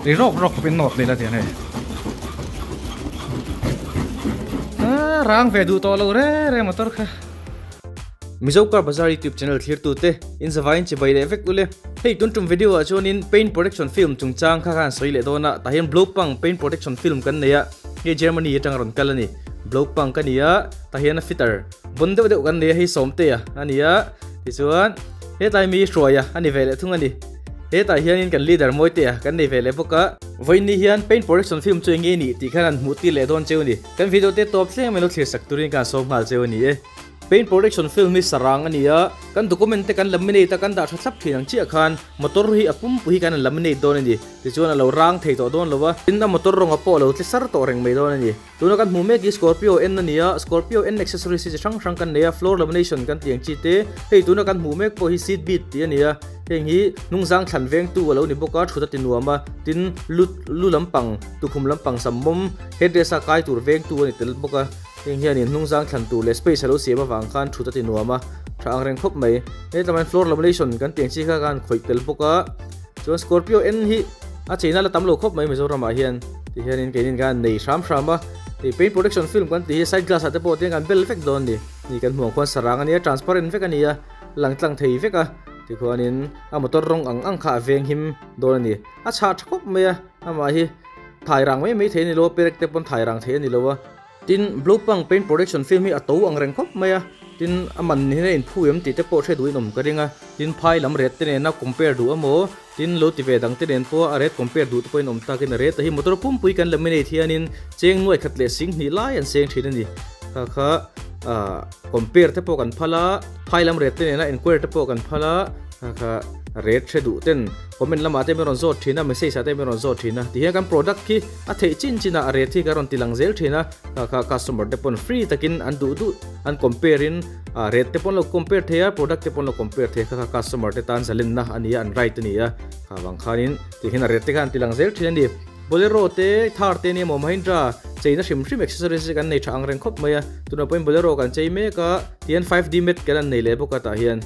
Ri rawk rawk khawpin nawt leh la tiang hei. Ah, rang ve duh tawh lo re re motor kha. Mizo Car Bazaar YouTube channel thlirtute in zavaiin chibai leh vek ule. Hei tun tum video ah chuanin paint protection film chungchang kha khan sawi leh dawn a, tah hian Blopang paint protection film kan nei a, hei Germany atang rawn kal a ni. Blopang ka ni a, tah hian a fitter bon deuh deuh kan nei a, hei Sawmtea a ni a, tichuan hetlai mi Hruaia a ni ve leh thung a ni. Hetah hianin kan leader Mawitea kan nei ve leh bawk a. Vawiinni hian paint protection film chu enge nih tih khan an hmuh tir leh dawn cheu a ni. Kan video te tawp thleng mai lo thlir sak turin ka han sawm nghal cheu a ni e. Paint protection film hi sarang a ni a, kan document te kan laminate a kan dah tha thlap thin ang chiah khan motor hi a pumpui hi kan han laminate dawn a ni. Tichuan a lo rang thei tawh dawn lo a, tin a motor rawnga pawh a lo tle sar tawh reng mai dawn a ni. Tuna kan hmuh mek hi Scorpio N a ni a, Scorpio N accessories hi chi hrang hrang kan nei a, floor lamination kan tih ang chi te, hei tuna kan hmuh mek pawh hi seat bead tih a ni a, heng hi hnungzang thlan vengtu a lo ni bawk a, thut a ti nuam a, tin lu lu lampang tukhum lampang sam mawm headrest a kai tur vengtu a ni tel bawk a, heng hianin hnungzang thlan tur leh space a lo siam avang khan thut a ti nuam a, tha ang reng khawp mai. Hetlaiah hian floor lamination kan tih ang chi kha kan khawih tel bawk a, chuan Scorpio N hi a cheina la tam lo khawp mai Mizoramah hian. Ti hianin keinin kan nei hram hram a, hei paint protection film kan tih hi side glass ah te pawh tiang kan bel vek dawn a ni, ni kan hmuh ang khuan sarang a nia transparent vek a ni a, lang tlang thei vek a, tikhuanin a motor rawng ang ang kha a veng him dawn a ni, a chhah tha khawp mai a, amah hi thai rang mai mai thei a ni lo a, perek te pawn thai rang thei a ni lo a. Tin, Blue Pang paint protection film hi a to ang reng khawp mai a, tin a man ni hian a inphu em tih te pawh hre duhin awm ka ring a, tin phai lam ret te nena compare duh emaw, tin lo ti ve dang te nen pawh a ret compare duh te pawhin awm takin a ret a hi motor pumpui kan laminate hianin cheng nuai khat leh sing hnih lai an seng thin a ni. Kha kha compare te pawh kan phal a, phai lam ret te nena enquire te pawh kan phal a, kha kha ret hre duh ten comment lamah te min rawn zawt thin a, message ah te min rawn zawt thin a, tihian kan product khi A theih chin chin ah rate hi ka rawn ti lang zel thin a, kha kha customer te pawn free takin an duh duh an compare in rate te pawn lo compare thei a, product te pawn lo compare thei a, kha kha customer te tan zalenna a ni a, an right a ni a, kha vang khanin tih hian a rate te kha an ti lang zel thin a ni. Bolero te, Thar te nia maw Mahindra cheina hrim hrim accessories hi kan nei tha ang reng khawp mai a, tunah pawhin Bolero kan chei mek a, tihian 5D mat kan an nei leh bawk a tah hian.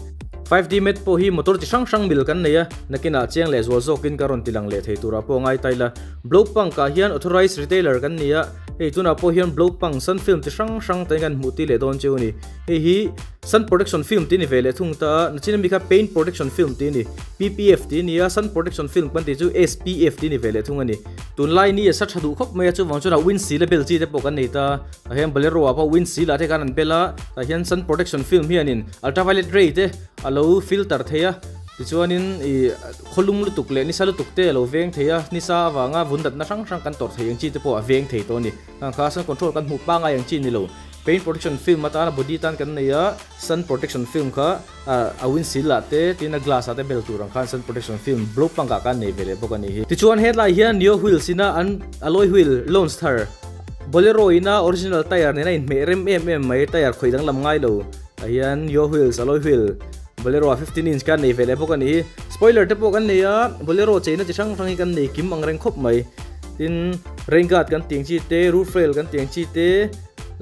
5D mat pawh hi motor chi hrang hrang mil kan nei a, nakinah chiang leh zual zawkin ka rawn ti lang leh thei turah pawh ngai ta ila. Blopunk ah hian authorized retailer kan ni a, hei tunah pawh hian Blopunk sun film chi hrang hrang te kan hmuh tir leh dawn cheu a ni. Hei hi sun protection film tih a ni ve leh thung ta a, nachin ami kha paint protection film tih a ni, PPF tih a ni a, sun protection film kan tih chu SPF tih a ni ve leh thung a ni. Tunlai ni a sa tha duh khawp mai a, chuvang chuan a windshield a bel chi te pawh kan nei ta a, tah hian Bolero ah pawh windshield ah te khan an bel a, tah hian sun protection film hianin ultraviolet ray te a lo filter thei a, tichuanin ih Khawlum lutuk leh nisa lutuk te a lo veng thei a, nisa avanga vundatna hrang hrang kan tawrh theih ang chi te pawh a veng thei tawh a ni. Hang kha sun control kan hmuh pangai ang chi ni lo. Paint protection film atana body tan kan nei a, sun protection film kha a windshield ah te tin a glass ah te bel tur ang khan sun protection film blow punk ah khan nei ve leh bawk a ni hi. Tichuan hetlai hian Neo wheels ina an alloy wheel launch thar Bolero ina original tyre nena inhmeh rem em em mai tyre khawih danglam ngai lo ah hian Neo wheels alloy wheel Bolero ah 15 inch khan nei ve leh bawk a ni hi. Spoiler te pawh kan nei a, Bolero cheina chi hrang hrang hi kan nei kim ang reng khawp mai. Tin, rain guard kan tih ang chi te, roof rail kan tih ang chi te,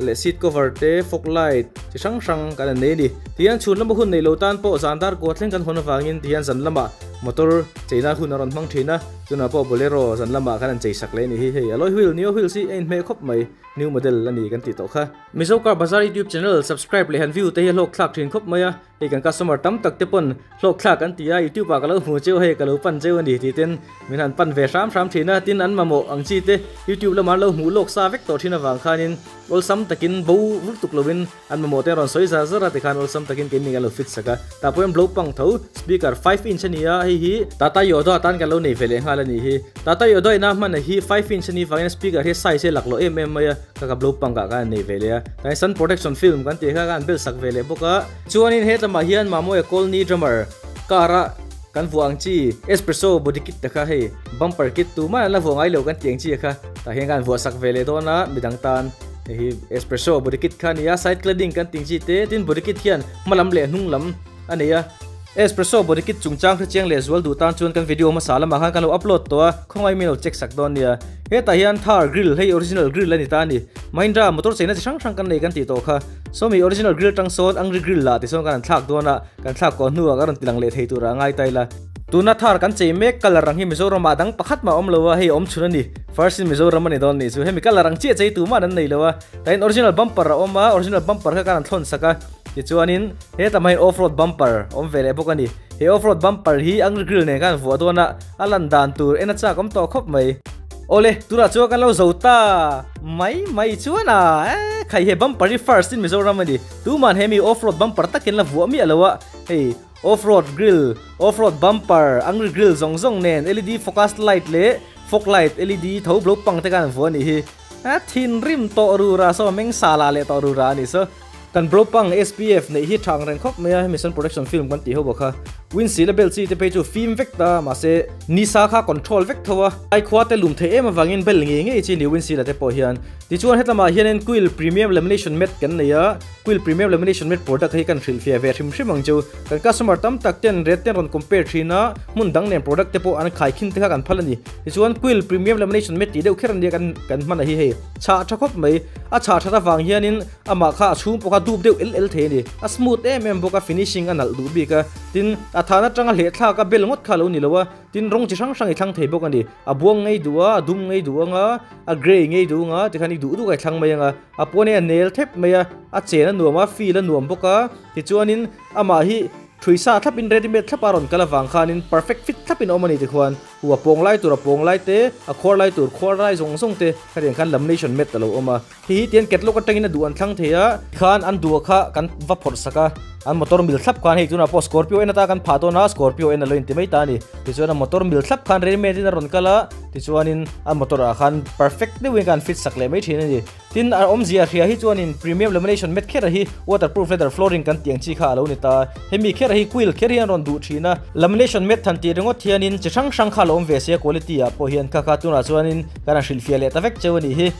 leh seat cover te, fog light chi hrang hrang kan han nei a ni. Tihian chhun lama hun nei lo tan pawh zan dar kua thleng kan hawn avangin tihian zan lamah motor cheina hun a rawn hmang thin a, tunah pawh Bolero zan lamah khan an chei sak leh a ni hi. Hei alloy wheel, neo wheels hi a inhmeh khawp mai, new model a ni kan tih tawh kha. Mizo Car Bazaar YouTube channel subscribe leh han view te hi a hlawk thlak thin khawp mai a. Hei kan customer tam tak te pawn hlawk thlak an ti a, YouTube ah ka lo hmu cheu hei ka lo pan cheu a ni tih ten min han pan ve hram hram thin a, tin an mamawh ang chi te YouTube lamah an lo hmuh lawk sa vek tawh thin avang khanin awlsam takin bo vur tuk lovin an mamawh te an rawn sawi zar zar a tikhan awlsam takin keini kan lo fit sak a, tah pawhin blow pang tho speaker 5 inch a ni a, hei hi Tata Yoda tan kan lo nei ve leh nghal a nih hi, Tata Yoda ina hman a hi 5 inch a nih vangin speaker hi size hi a laklawh em em mai a. Ka ka blow pang ah khan nei ve leh a, tlai sun protection film kan tih kha khan bel sak ve leh bawk a. Chuanin he tlama hian Mamawia Colony drummer car a kan vuah ang chi espresso body kit te kha hei bumper kit tumah an la vuah ngai lo kan tih ang chi kha tah hian khan vuah sak ve leh dawn a midang tan hei hi espresso body kit kha a ni a side cladding kan tih ang chi te tin body kit hian hma lam leh hnung lam a nei a. Espresso body kit chungchang hrechiang leh zual duh tan chuan kan video hmasa lamah khan kan lo upload tawh a, khawngaih min lo check sak dawn nia. Hetah hian Thar grill hei original grill a ni ta a ni. Mahindra motor cheina chi hrang hrang kan nei kan tih tawh kha. Sawmi original grill tang sawn Angry grill lah tisawn kan han thlak dawn a, kan thlak kawh hnuah kan rawn tilang leh thei turah a ngai ta ila. Tuna Thar kan chei mek colour ang hi Mizoram ah dang pakhat mah a awm lo a, hei awm chhun a ni. First in Mizoram a ni dawn nih chu. Hemi colour ang chiah chei tumah an nei lo a. Tain original bumper a awm a, original bumper kha kan han thlawn sak a. Tichuanin hetah hian off road bumper awm ve leh bawk a ni. He off road bumper hi angry grill nen khan vuah dawn a, a lan dan tur en a chak awm tawh khawp mai. Awle, tunah chuan kan lo zo ta mai mai chuan a, khai he bumper hi first in Mizoram a ni. Tuman hemi off road bumper takin la vuah miah lo a, hei off road grill, off road bumper, angry grill zawng zawng nen LED focus light leh fog light LED tho blo pang te khan vuah a nih hi. A thinrim tawh rura saw meng sala leh tawh rura a ni saw. Kan blo pang SPF neih hi tha ang reng khawp mai a, hemi sun protection film kan tih ho bawk kha. Windshield a bel chi te phei chu fim vek ta, mahse nisa kha control vek tho a. Ai khua te lum theih em avangin bel ngei ngei chi ni windshield a te pawh hian. Tichuan hetlama hianin Quill Premium Lamination Mat kan nei a, Quill Premium Lamination Mat product hi kan hrilh fiah ve hrim hrim ang chu. Kan customer tam tak ten rate ten rawn compare thin a, hmun dang nen product te pawh an khai khin te kha kan phal a ni. Tichuan Quill Premium Lamination Mat tih deuh kher ania kan kan hman a hi hei. Chhah tha khawp mai. A chhah that avang hianin amah kha a chhung pawh kha dup deuh el el thei a ni. A smooth em em bawk a, finishing a nalh duh bik a. Tin, a than atanga hleh thlak a bel ngawt kha a lo ni lo a, tin rawng chi hrang hrang i thlang thei bawk a ni. A buang ngei duh a, a dum ngei duh ang a, a grey ngei duh ang a, tikhan i duh duh a i thlang mai ang a. A puan hi a nel thep mai a, a chen a nuam a, feel a nuam bawk a. Tichuanin amah hi thui sa thlapin ready made thlapa rawn kal avang khanin perfect fit thlapin a awm a ni tikhuan hu a pawng lai tur a pawng lai te, a khuar lai tur khuar lai zawng zawng te khatiang khan lamination mat a lo awm a. Hei hi tian catalog atangin a duh an thlang thei a, khan an duh kha kan va phawrh sak a, an motor mil thlap khan hei tunah pawh Scorpio en ata kan phah dawn a, Scorpio en a lo inti mai ta a ni. Tichuan a motor mil thlap khan ready made in a rawn kal a, tichuanin a motor ah khan perfect deuhin khan fit sak leh mai thin a ni. Tin, a awmzia hria hi chuanin premium lamination mat kher hi waterproof leather flooring kan tih ang chi kha a lo ni ta. Hemi kher hi quill kher hian rawn duh thin a, lamination mat than tih ringawt hianin chi hrang hrang kha a lo awm ve sia quality ah pawh hian kha kha tunah chuanin kan han hrilhfiah leh ta vek cheu a nih hi.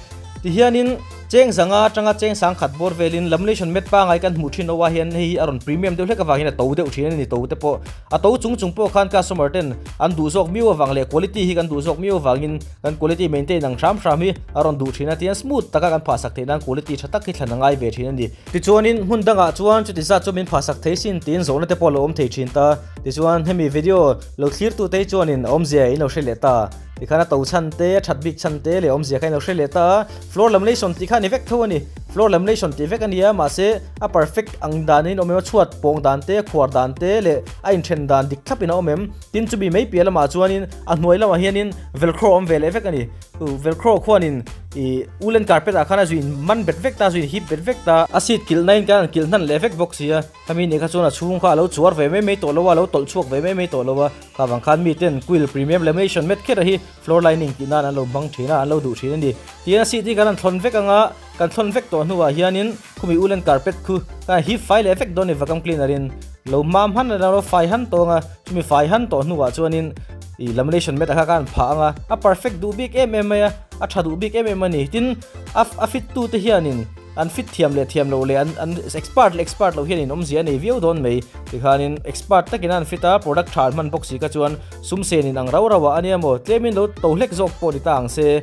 Tihianin cheng zanga atanga cheng sang khat bawr velin lamination mat pangai kan hmuh thin oa hian hei hi a rawn premium deuh hlek avang hian a to deuh thin a ni to te pawh a to chung chung pawh khan customer ten an duh zawk miu avang leh quality hi kan duh zawk miu avangin kan quality maintain ang hram hram hi a rawn duh thin a tihian smooth taka kan phah sak theih nan quality tha tak hi thlan a ngai ve thin a ni. Tichuanin hmun dangah chuan chuti zat chu min phah sak thei sin tiin zawhna te pawh a lo awm thei thin ta. Tichuan hemi video lo thlir tute hi chuanin a awmzia in lo hre leh ta. Tikhan a to chhan te, a that bik chhan te leh awmzia kha in lo hre leh ta a, floor lamination tih kha a ni vek tho a ni. Floor lamination tih vek a ni a, mahse a perfect ang danin awm em, a chhuat pawng dan te, a khuar dan te leh a inthen dan dik thlapin a awm em. Tin chumi mai piah lamah chuanin a hnuai lamah hianin velcro a awm ve leh vek a ni. Velcro khuanin ih woolen carpet ah khan a zuin man bet vek ta, a zuin hip bet vek ta. A seat kilh na in khan an kilh hnan leh vek bawk si a. Hemi nih kha chuan a chhung kha a lo chuar ve mai mai tawh lo a, a lo tawlh chhuak ve mai mai tawh lo a. Kha vang khan miten Quill Premium Lamination mat kher a hi floor lining tih nan an lo hmang thin a, an lo duh thin a ni. Tihian a seat hi kan han thlawn vek ang a, kan thlawn vek tawh hnuah hianin khumi woolen carpet khu kan han hip fai leh vek dawn a ni vacuum cleaner in lo hmam han a lo fai han tawng a, chumi fai han tawh hnuah chuanin ih lamination mat a kha kan han phah ang a, a perfect duh bik em em mai a, a tha duh bik em em a ni. Tin, a fit tute hianin. An fit thiam leh thiam loh leh an an expert leh expert loh hian in awmzia a nei viau dawn mai. Tikhanin expert takin an fit a, product tha an hman bawk si kha chuan sum sen in ang rau rau ah a nia maw, tlemin lo to hlek zawk pawh ni ta ang se.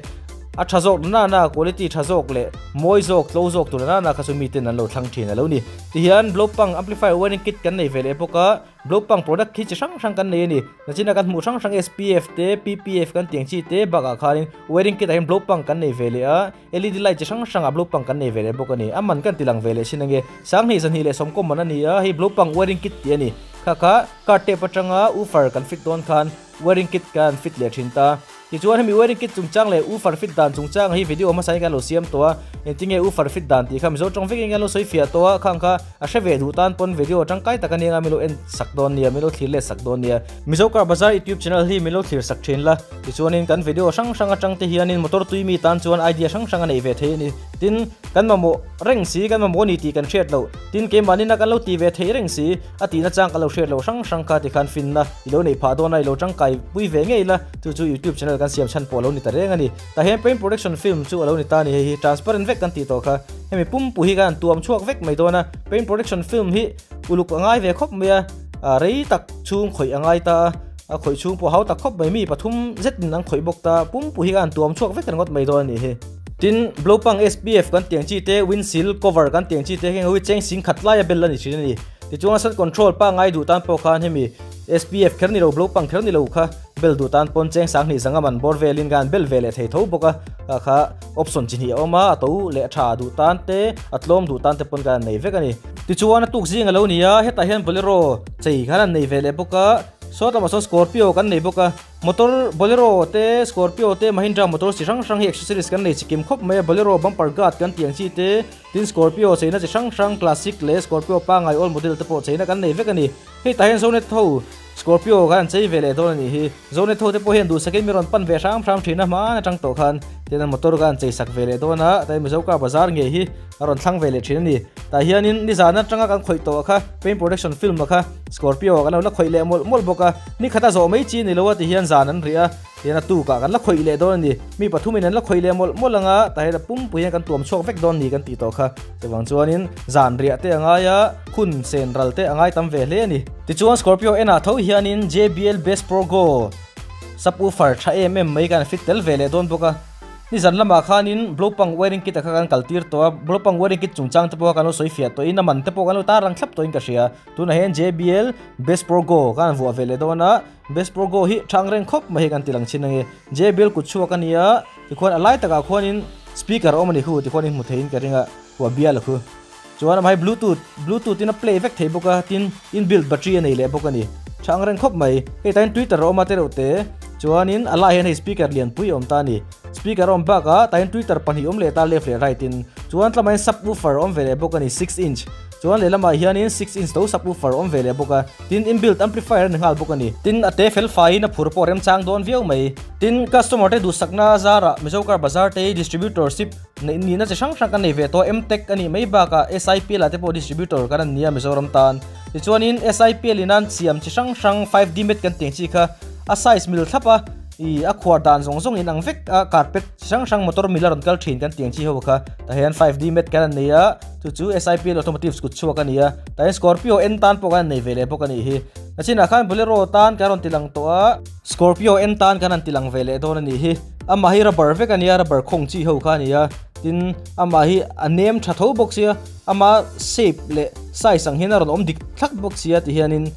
A tha zawk na na quality tha zawk leh mawi zawk tlo zawk tur na na kha chu miten an lo thlang thin a lo ni. Tihian Blowpunk amplifier wiring kit kan nei ve leh bawk a. Blowpunk product khi chi hrang hrang kan nei a ni. Nachina kan hmuh hrang hrang SPF te, PPF kan tih ang chi te bakah khanin wiring kit ah hian Blowpunk kan nei ve leh a. LED light chi hrang hrangah blowpang kan nei ve leh bawk a ni. A man kan ti lang ve leh sin ange. Sanghnih zahnih leh sawmkawm man a ni a, hei blowpang wiring kit tih a ni. Kha kha car tape atanga woofer kan fit dawn khan wiring kit kan fit leh thin ta. Tichuan hemi wiring kit chungchang leh woofer fit dan chungchang hi video hmasa in kan lo siam tawh a. Engtinge woofer fit dan tih kha Mizo tawng vekin kan lo sawi fiah tawh a, khang kha a hre ve duh tan pawn video tangkai tak a nia nga min lo en sak dawn nia, min lo thlir let sak dawn nia. Mizo Car Bazaar YouTube channel hi min lo thlir sak thin la. Tichuanin kan video hrang hrang atang te hianin motor tui mi tan chuan idea hrang hrang a nei ve thei a ni. Tin, kan mamawh reng si, kan mamawh a ni tih kan hriat loh. Tin, keimahnin a kan lo ti ve thei reng si, a tihna chang kan lo hriat loh hrang hrang kha tikhan finna i lo neih phah dawn a, i lo tangkai pui ve ngei la, chu chu YouTube channel kan siam chhan pawh a lo ni ta reng a ni. Tah hian paint protection film chu a lo ni ta a ni, hei hi transparent vek kan tih tawh kha. Hemi pumpu hi kan tuam chhuak vek mai dawn a, paint protection film hi uluk a ngai ve khawp mai a, rei tak chhung khawih a ngai ta a. A khawih chhung pawh hau tak khawp mai mi pathum zetin an khawih bawk ta, pumpu hi an tuam chhuak vek ringawt mai dawn a nih hi. Tin, Blowpunk SPF kan tiang chi te, windshield cover kan tiang chi te heng ho hi cheng sing khat laia bel a ni thin a ni. Tichuan sun control pangngai duh tan pawh khan hemi SPF kher ni lo blopang kher ni lo kha bel du tan pawn cheng sang hnih zanga man bawr velin khan bel ve leh thei tho bawk a kha kha option chi hnih a awm a a to leh tha duh tan te a tlawm duh tan te pawn khan an nei vek a ni. Tichuan a tuk zing a lo ni a hetah hian bolero chei khan an nei ve leh bawk a saw lamah sawn scorpio kan nei bawk a motor bolero te scorpio te mahindra motor chi hrang hrang hi accessories kan nei chikim khawp mai a bolero bumper guard kan tih ang chi te tin scorpio cheina chi hrang hrang classic leh scorpio pangngai old model te pawh cheina kan nei vek a ni. Hei tah hian Zonet ho Scorpio khan an chei ve leh dawn a nih hi. Zonet ho te pawh hian duhsakin mi rawn pan ve hram hram thin a hmaan atang tawh khan tin an motor kha an chei sak ve leh dawn a, tain Mizo car bazar ngei hi a rawn thlang ve leh thin a ni. Tah hianin nizan atanga kan khawih tawh kha paint protection film a kha Scorpio kan lo la khawih leh mawlh mawlh bawk a, ni khata zawh mai chi ni lo a ti hian zan an rih a. Tihian a tukah kan la khawih leh dawn a ni. Mi pathumin an la khawih leh mawlh mawlh anga tahian a pumpui hian kan tuam chhuak vek dawn ni kan tih tawh kha. Chuvang chuanin zan riah te a ngai a, hun sen ral te a ngai tam ve hle a ni. Tichuan Scorpio enah tho hianin JBL Bass Pro Go subwoofer tha em em mai kan fit tel ve leh dawn bawk a. Nizan lamah khanin Blopang wiring kit a kha kan kaltir tawh a, Blopang wiring kit chungchang te pawh kha kan lo sawi fiah tawhin a man te pawh kan lo tar ang thlap tawhin ka hria. Tunah hian JBL Bass Pro Go khan vuah ve leh dawn a. Best Pro Go hi thang reng khawp mai hi kan ti lang chin ange. JBL kut chhuak a nia, tikhuan a lai takah khuanin speaker a awm a ni khu tikhuan in hmu theiin ka ring a, hua bial a khu. Chuan amah hi bluetooth, bluetooth in a play vek thei bawk a, tin inbuilt battery a nei leh bawk a ni. Thang reng khawp mai. Hei tain tweeter a awm a tereuh te, chuanin a laiah hian hei speaker lianpui a awm ta a ni. Speaker a awm bakah tain tweeter pahnih awm leh ta left leh right in. Chuan tlamahin subwoofer a awm ve leh bawk a ni 6 inch. Chuan lehlamah hianin 6 inch to subwoofer a awm ve leh bawk a. Tin, inbuilt amplifier a ni nghal bawk a ni. Tin, a te fel faiin a phur pawh remchang dawn viau mai. Tin, customer te duhsakna zarah Mizo Car Bazar te hi distributorship neih nihna chi hrang hrang kan nei ve tawh a, Mtech a nih mai bakah SIPL ah te pawh distributor kan an ni a Mizoram tan. Tichuanin SIPL in an siam chi hrang hrang 5D mat kan tih ang chi kha a size mil thlap a, ih a khuar dan zawng zawng in ang vek a, carpet chi hrang hrang motor mil a rawn kal thin kan tih ang chi ho kha tah hian 5D mat kan an nei a. Chu chu SIPL Automotives kut chhuak a ni a, tah hian Scorpio N tan pawh kan han nei ve leh bawk a nih hi. Nachinah khan Bolero tan kan rawn ti lang tawh a, Scorpio N tan kan han ti lang ve leh dawn a nih hi. Amah hi rubber vek a ni a, rubber khawng chi ho kha a ni a, tin amah hi a nem tha tho bawk sia, ama shape leh size ang hian a rawn awm dik thlak bawk sia ti hianin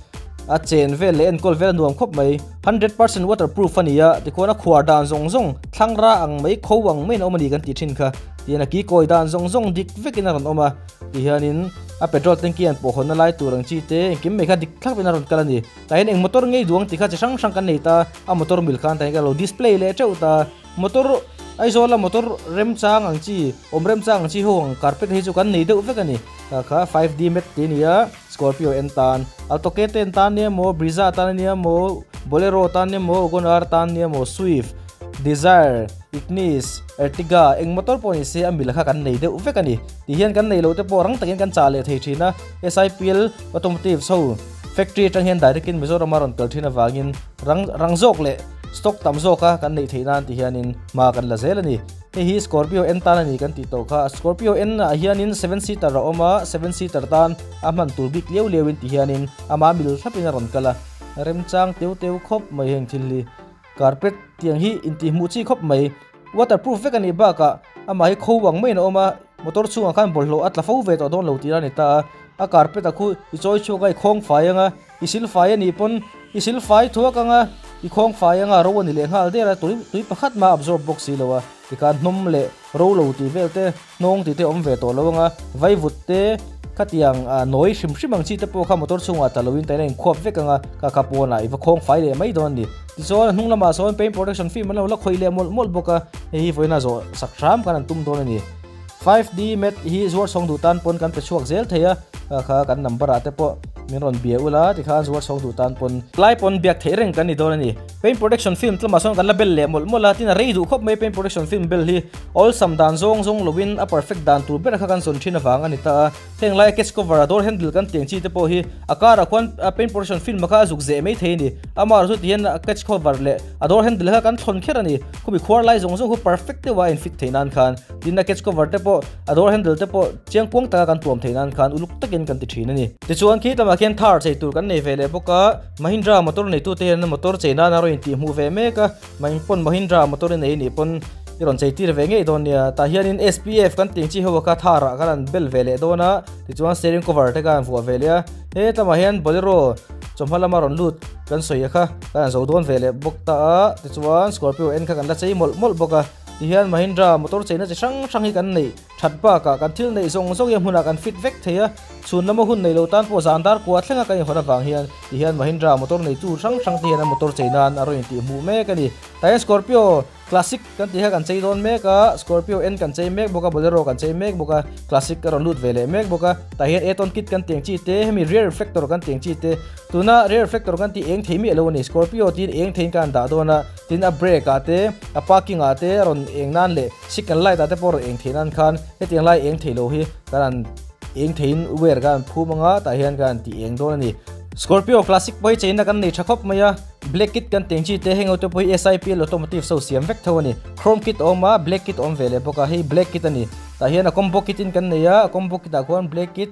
a chen vel leh enkawl vel a nuam khawp mai. 100% waterproof a ni a, tikhuan a khuar dan zawng zawng thlang ra ang mai kho ang maiin a awm a ni kan tih thin kha. Tihian a ki kawi dan zawng zawng dik vekin a rawn awm a, tihianin a petrol tanky an pawh hawnna lai tur ang chi te engkim mai kha dik thlak in a rawn kal a ni. Tah hian eng motor ngei duang tih kha chi hrang hrang kan nei ta, a motor mil khan tah hian ka lo display leh teuh ta. Motor Aizawl a motor remchang ang chi, awm remchang ang chi ho ang carpet hi chu kan nei deuh vek a ni. Tah kha 5D mat tih a ni a, Scorpio en tan, Alto K ten tan nia maw, Brezza tan a nia maw, Bolero tan nia maw, Wagon R tan nia maw, Swift, Dzire, Ignis, Ertiga, eng motor pawh ni se a mil kha kan nei deuh vek a ni. Ti hian kan nei loh te pawh rang takin kan chah leh thei thin a, SIPL Automotives ho factory atang hian direct in Mizoram a rawn kal thin avangin rang rang zawk leh stock tam zawk a kan neih theih nan ti hianin hma kan la zel a ni. Hei hi Scorpio N tan a ni kan tih tawh kha, Scorpio N ah hianin seven seater a awm a, seven seater tan a hman tur bik liau liau in ti hianin ama mil thlapin a rawn kal a, remchang teu teu khawp mai heng thil hi. Carpet tiang hi intihhmuh chi khawp mai. Waterproof vek a nih bakah amah hi kho ang maiin a awm a, motor chhungah khan bawlhhlawh a tla fo ve tawh dawn lo tih a ni ta a. A carpet a khu i chawi chhuak a, i khawng fai ang a, i sil fai a nih pawn i sil fai thuak ang a, i khawng fai ang a, ro a ni leh nghal der a, tui tui pakhat mah a absorb bawk si lo a, tikhan hnawm leh ro lo tih vel te Hnawng tih te awm ve tawh lo anga, vaivut te khatiang nawi hrim hrim ang chi te pawh kha motor chhungah tla loin taina inkhuap vek anga, kha kha pawnah i va khawng fai leh mai dawn a ni. Tichuan a hnung lamah sawn paint protection film an lo la khawih leh mawlh mawlh bawk a, hei hi vawiina zawh sak hram kan han tum dawn a ni. 5D mat hi zuar chhawng duh tan pawn kan pe chhuak zel thei a, kha kha kan number ah te pawh min rawn bia ula tikhan zuar chhawng duh tan pawn tlai pawn biak theih reng kan ni dawn a ni. Paint protection film tlama sawn kan la bel leh mawlh mawlh a, tin a rei duh khawp mai paint protection film bel hi awlsam dan zawng zawng loin a perfect dan tur ber kha kan zawn thin avang a ni ta a. Heng laia catch cover a door handle kan tih ang chi te pawh hi a karah khuan paint protection film kha a zuk zeh mai thei a ni. Amaherawhchu chu tihian a catch cover leh a door handle kha kan thlawn kher a ni. Khumi khuar lai zawng zawng khu perfect deuha a infit theih nan khan tin a catch cover te pawh a door handle te pawh chiang kuang taka kan tuam theih nan khan uluk takin kan ti thin a ni. Tichuan khi lamah khian thar chei tur kan nei ve leh bawk a. Mahindra motor neitute hian motor chei nan a rawn intihhmuh ve mek a, mah pawn Mahindra motor i nei nih pawn i rawn chei tir ve ngei dawn nia. Tah hianin SPF kan tih ang chi ho kha tharah khan an bel ve leh dawn a, tichuan steering cover te kha an vuah ve leh a. He tlamah hian Bolero Chawhma lama rawn lut kan sawi a kha kan han zo dawn ve leh bawk ta a, tichuan Scorpio en kha kan la chei mawlh mawlh bawk a, tihian Mahindra motor cheina chi hrang hrang hi kan neih that bakah kan thil neih zawng zawng hi a hmunah kan fit vek thei a, chhun lama hun nei lo tan pawh zan dar kua thlenga kan inhawn avang hian tihian Mahindra motor neitu hrang hrang te hian an motor chei nan a rawn intih hmuh mek a ni. Tah hian Scorpio Classic kan tih kha kan chei dawn mek a, Scorpio N kan chei mek bawk a, Bolero kan chei mek bawk a, Classic a rawn lut ve leh mek bawk a. Tah hian Aton kit kan tiang chi te, hemi rear reflector kan tiang chi te, tuna rear reflector kan tih eng thei miah lo a ni, Scorpio tiin eng theiin ka han dah dawn a, tin a brake ah te, a parking ah te a rawn eng nan leh signal light ah te pawh a rawn eng thei nan khan hetiang lai eng thei lo hi kan han eng theiin wire kan han phum anga tah hian kan han tih eng dawn a ni. Scorpio Classic pawh hi cheina kan nei tha khawp mai a. Black kit kan teng chi te heng ho te pawh hi SIPL automotive so siam vek tho a ni. Chrome kit a awm a, black kit a awm ve leh bawk a, hei black kit a ni. Tah hian a combo kit in kan nei a, a combo kit ah khuan black kit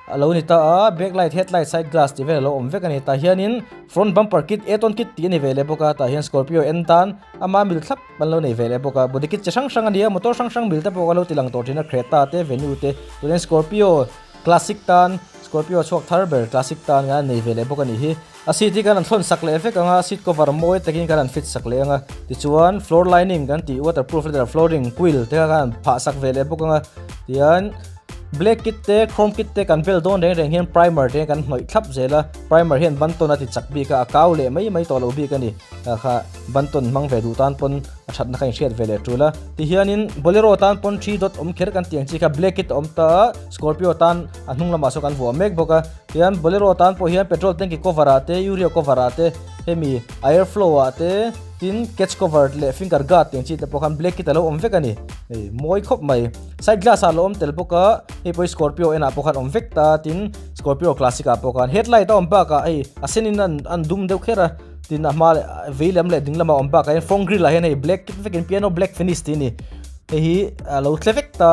a lo ni ta a, back light, head light, side glass tih vel a lo awm vek a ni. Tah hianin front bumper kit, add on kit tih a ni ve leh bawk a, tah hian Scorpio en tan ama mil thlap an lo nei ve leh bawk a. Body kit chi hrang hrang a ni a, motor hrang hrang mil te pawh a lo ti lang tawh thin a, Creta te, Venue te, tunah hian Scorpio classic tan, Scorpio chhuak thar ber classic tan kan nei ve leh bawk a nih hi. A seat hi kan han thlawn sak leh vek ang a, seat cover mawi takin kan han fit sak leh ang a, tichuan floor lining kan tih waterproof leather flooring quill te kha kan han phah sak ve leh bawk ang a, tihian black kit te chrome kit te kan vel dawn reng reng hian primer te kan hnawih thlap zel a, primer hian bantawn a ti chak bik a, a kau leh mai mai tawh lo bik a ni, ah kha bantawn hmang ve duh tan pawn a thatna kha inhriat ve leh tul a, tihianin bolero tan pawn thi dawt awm kher kan tih ang chi kha black kit a awm ta a, scorpio tan a hnung lamah saw kan vuah mek bawk a. Tihian Bolero tan pawh hian petrol tanki cover ah te, urea cover ah te, hemi air flow ah te, tin catch cover leh finger guard tih ang chi te pawh khan black kit a lo awm vek a ni. Hei mawi khawp mai. Side glass ah a lo awm tel bawk a, hei pawh hi Scorpio en ah pawh khan awm vek ta, tin Scorpio classic ah pawh khan headlight a awm bakah hei a sen in an dum deuh kher a, tin a hma leh vei lam leh ding lamah a awm bakah hian front grill ah hian hei black kit vekin piano black finish tih a ni. Hei hi a lo tle vek ta.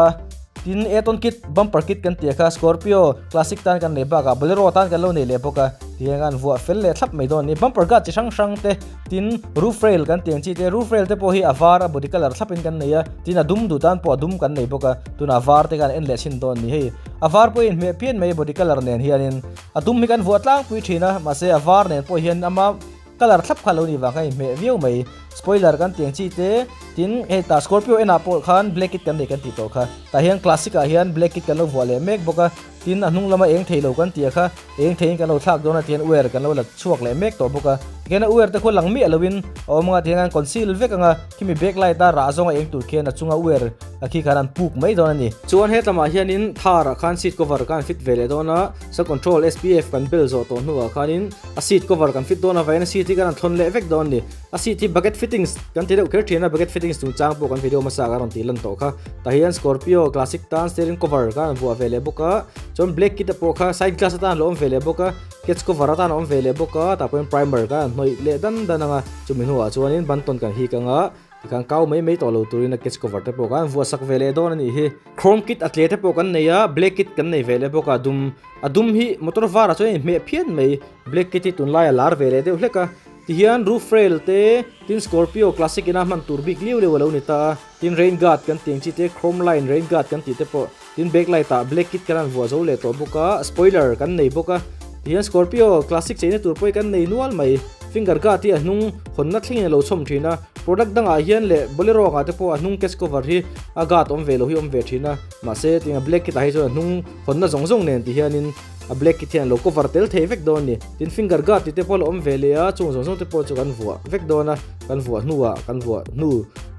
Tin Aton kit bumper kit kan tih a kha Scorpio classic tan kan nei bakah Bolero tan kan lo nei leh bawk a tiang an vuah fel leh thlap mai dawn a ni. Bumper guard chi hrang hrang te tin roof rail kan tih ang chi te roof rail te pawh hi a var a body colour thlap in kan nei a tin a dum duh tan pawh a dum kan nei bawk a tunah a var te khan en leh chhin dawn a ni. Hei a var pawh hi inhmeh phian mai body colour nen hianin a dum hi kan vuah tlangpui thin a mahse a var nen pawh hian ama Colour thlap kha lo ni vang kha inhmeh viau mai. Spoiler kan tih ang chi te, tin hei tah Scorpio en ah pawh khan black kit kan nei kan tih tawh kha. Tah hian classic ah hian black kit kan lo vuah leh mek bawk a, tin a hnung lama eng thei lo kan tih a kha eng theiin kan lo thlak dawn a tihian wire kan lo la chhuak leh mek tawh bawk a. Tikhian a wire te khu lang miah loin a awm anga tihian an conceal vek anga khimi back light a rah zawnga eng tur khian a chunga wire a khi khan an puk mai dawn a ni. Chuan hetlamah hianin thar ah khan seat cover khan fit ve leh dawn a, sun control SPF kan bel zawh tawh hnuah khanin A seat cover kan fit dawn avangin a seat hi kan han thawn leh vek dawn a ni. A seat hi bucket fittings kan ti deuh kher thin a, bucket fittings chungchang pawh kan video hmasa ah ka rawn tih lan tawh kha. Tah hian Scorpio classic tan steering cover kha an vuah ve leh bawk a, chuan black kit te pawh kha side glass atan a lo awm ve leh bawk a, catch cover atan a awm ve leh bawk a, tah pawhin primer kha an hnawih leh dan dan ang a, chumi hnuah chuanin bantawn kan hik ang a. Tikhan kau mai mai tawh lo turin a catch cover te pawh khan vuah sak ve leh dawn a nih hi. Chrome kit a tle te pawh kan nei a, black kit kan nei ve leh bawk a, dum a dum hi motor varah chuan a inhmeh phian mai. Black kit hi tunlai a lar ve leh deuh hlek a. Tihian roof rail te, tin Scorpio classic ina hman tur bik liu liu a lo ni ta a. Tin rain guard kan tih ang chi te, chrome line rain guard kan tih te pawh, tin back light ah black kit kan han vuah zo leh tawh bawk a, spoiler kan nei bawk a. Tihian Scorpio classic cheina tur pawh hi kan nei nual mai. Finger guard hi a hnung hawnna thlengin a lo chhawm thin a. Product dangah hian leh Bolero angah te pawh a hnung catch cover hi a guard awm ve lo hi awm ve thin a, mahse tinga black kit ah hi chuan a hnung hawnna zawng zawng nen ti hianin a black kit hian a lo cover tel thei vek dawn a ni. Tin finger guard tih te pawh a lo awm ve leh a, chung zawng zawng te pawh chu kan vuah vek dawn a, kan vuah hnuah kan vuah hnu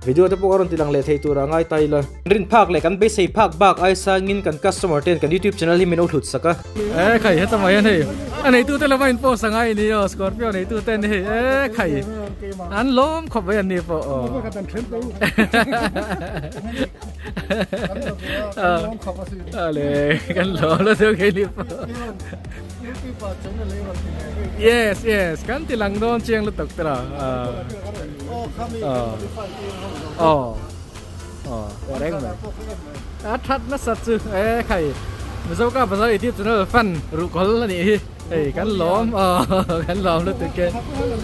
video te pawh ka rawn ti lang leh thei turah ngai ta ila. Rin phak leh kan beisei phak bak ai sangin kan customer ten kan youtube channel hi min lo hlut sak a. E khai heta mai hian hei a neitu te lama in post angai ni aw scorpio neitu te ni hei e khai an lawm khawp mai an ni pawh aw ale kan lawm la deuh kei ni pawh yes yes kan ti lang dawn chiang lutuk te la aw Aw reng mai. A that nasa chu e khai Mizo ka bazar YouTube channel fan ruhkawl a nih hi hei kan lawm aw kan lawm lutuk e.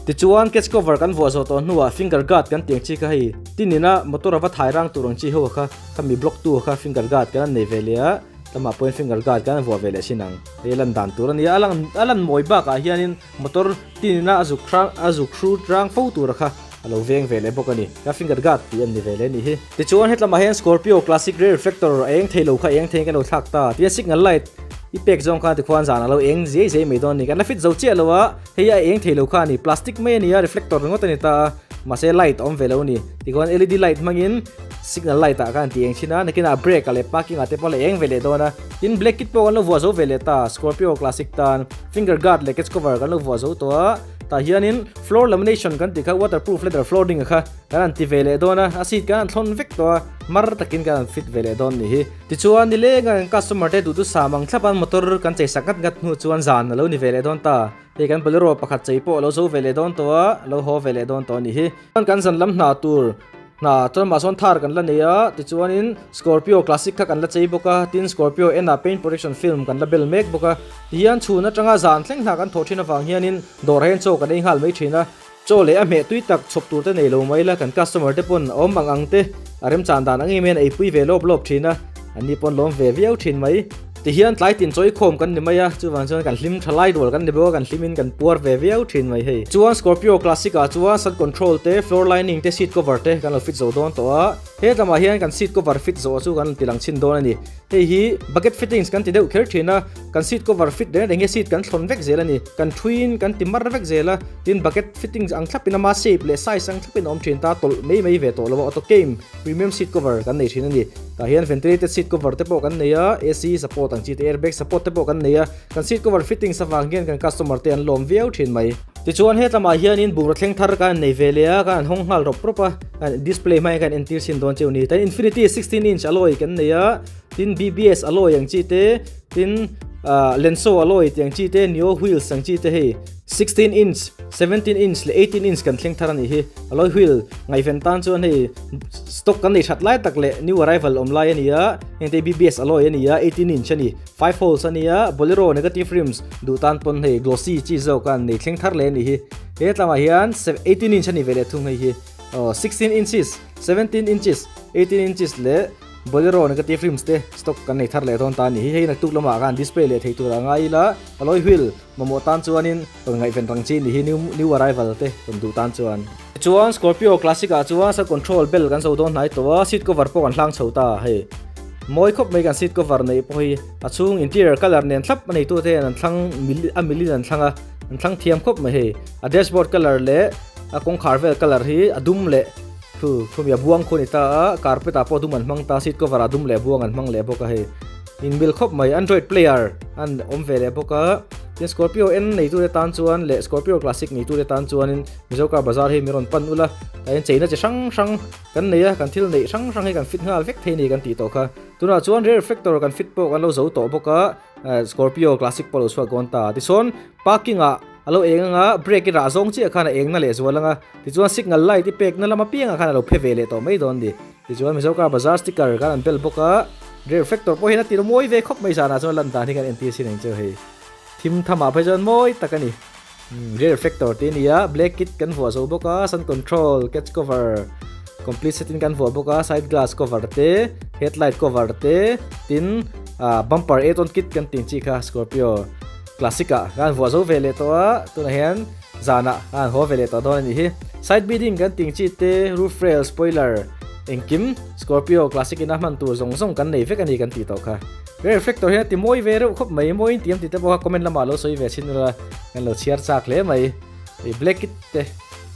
Tichuan catch cover kan vuah zawh tawh hnuah finger guard kan tih ang chi kha hei tinina motor a va thai rang tur ang chi ho kha khami block tu kha finger guard kan han nei ve leh a. Lamah pawhin finger guard kan vuah ve leh thin ang. Hei lan dan tur a nia, a lang a lan mawi bakah hianin motor tinina a zuk hrang a zuk hrut rang fo tura kha a lo veng ve leh bawk a ni. Ka finger guard tih an ni ve leh a nih hi. Tichuan hetlamah hian Scorpio Classic rear reflector a eng thei lo kha eng theiin kan lo thlak ta. Tia signal light i pek zawng khan tikhuan zan a lo eng zai zai mai dawn a ni. Kan la fit zo chiah lo a, hei a eng thei lo kha a ni. Plastic mai a ni a, reflector ringawt a ni ta a, mahse light a awm ve lo a ni. Tikhuan LED light hmangin signal light ah khan ti eng thin a, nakinah brake ah leh parking ah te pawh a la eng ve leh dawn a. Tin black kit pawh kan lo vuah zo ve leh ta, Scorpio Classic tan finger guard leh catch cover kan lo vuah zo tawh a. Tah hianin floor lamination kan tih kha waterproof leather flooring a kha kan han ti ve leh dawn a, a seat kan han thlawn vek tawh a, mar takin kan han fit ve leh dawn nih hi. Tichuan nileng a kan customer te duhtu sam ang thlap a motor kan chei sak ngat ngat hnu chuan zan a lo ni ve leh dawn ta. Hei kan Bolero pakhat chei pawh a lo zo ve leh dawn tawh a, a lo haw ve leh dawn tawh a nih hi. Chuan kan zan lam hna tur hna chuan mah sawn thar kan la nei a, tichuanin Scorpio Classic kha kan la chei bawk a, tin Scorpio en ah paint protection film kan la bel mek bawk a. Tihian chhun atanga zan thleng hna kan thawh thin avang hianin dawr ah hian chaw kan ei nghal mai thin a. Chaw leh a hmeh tui tak chhawp tur te nei lo mai la, kan customer te pawn a awm ang ang te a remchan dan ang em hian eipui ve lawp lawp thin a, an ni pawn lawm ve viau thin mai. Tihian tlai tin chawi khawm kan ni mai a, chuvang chuan kan hlim tha lai rual kan ni bawk a, kan hlimin kan puar ve viau thin mai hei. Chuan Scorpio Classic ah chuan sun control te, floor lining te, seat cover te kan lo fit zo dawn tawh a, he lamah hian kan seat cover fit zawh chu kan ti lang chhin dawn a ni. Hei hi bucket fittings kan ti deuh kher thin a, kan seat cover fit reng reng hi seat kan thlawn vek zel a ni. Kan thuiin kan ti mar vek zel a, tin bucket fittings ang thlapin ama shape leh size ang thlapin a awm thin ta, tawlh mai mai ve tawh lo a, auto came premium seat cover kan nei thin a ni. Tah hian ventilated seat cover te pawh kan nei a, AC support ang chi te, airbag support te pawh kan nei a, kan seat cover fittings avang hian kan customer te an lawm viau thin mai. Tichuan hetlamah hianin bungraw thleng thar ka han nei ve leh a, ka han hawng nghal rawp rawp a, kan display hmangin ka han entir chhin dawn cheu ni. Tin Infinity 16 inch alloy kan nei a, tin BBS alloy ang chi te, tin Lenso alloy tih ang chi te, Neo wheels ang chi te hei 16 inch, 17 inch leh 18 inch kan thleng thar a nih hi. Alloy wheel ngaihven tan chuan hei stock kan nei that lai tak leh new arrival awm lai a ni a, heng te BBS alloy a ni a, 18 inch a ni. 5 holes a nia, Bolero negative rims duh tan pawn hei glossy chi zawk a an nei thleng thar leh a nih hi. He tlangah hian 18 inch a ni ve leh thung hei hi. Aw 16 inches, 17 inches, 18 inches leh Bolero negative rims te stock kan nei thar leh dawn ta a nih hi. Hei naktuk lamah khan display leh thei tur a ngai ila, alloy wheel mamawh tan chuanin rawn ngaihven rang chi a nih hi new new arrival te rawn duh tan chuan. Tichuan Scorpio Classic ah chuan sun control bel kan zo dawn hnai tawh a, seat cover pawh kan hlang chho ta hei. Mawi khawp mai kan seat cover neih pawh hi a chhung interior colour nen thlap a neitu te hian an thlang mil a milin an thlang a, an thlang thiam khawp mai hei. A dashboard colour leh a kawngkhar vel colour hi a dum leh thu khumi a buang khu a ni ta a, carpet ah pawh a dum an hmang ta, seat cover ah dum leh buang an hmang leh bawk a hei. Inmil khawp mai Android player an awm ve leh bawk a, tin Scorpio N neitute tan chuan leh Scorpio Classic neitute tan chuanin Mizo car bazar hi mi rawn pan ula, tah hian cheina chi hrang hrang kan nei a, kan thil neih hrang hrang hi kan fit nghal vek thei a ni kan tih tawh kha. Tunah chuan rear reflector kan fit pawh kan lo zo tawh bawk a, Scorpio Classic pawh a lo chhuak dawn ta. Tichuan parking ah a lo eng anga brake i rah zawng chiah khan a eng na leh zual anga, tichuan signal light i pek na lam apiangah khan a lo phe ve leh tawh mai dawn a ni. Tichuan Mizo car bazar sticker khan an bel bawk a, rear reflector pawh hian a tir mawi ve khawp mai zanah chuan lan dan hi kan entir sin ang chu hei. Thim thamah phei chuan mawi tak a ni. Rear reflector tih a ni a, black kit kan vuah zo bawk a, sun control, catch cover, complete set in kan vuah bawk a, side glass cover te, headlight cover te, tin bumper add on kit kan tih ang chi kha Scorpio Classic ah kan vuah zo ve leh tawh a, tunah hian zanah kan haw ve leh tawh dawn a nih hi. Side beading kan tih ang chi te, roof rail, spoiler, engkim Scorpio Classic in a hman tur zawng zawng kan nei vek a ni kan tih tawh kha. Rear reflector hian a ti mawi ve reuh khawp mai, mawiin tiam tih te pawh kha comment lamah lo sawi ve chhin ula kan lo chhiar chak hle mai. Hei black kit te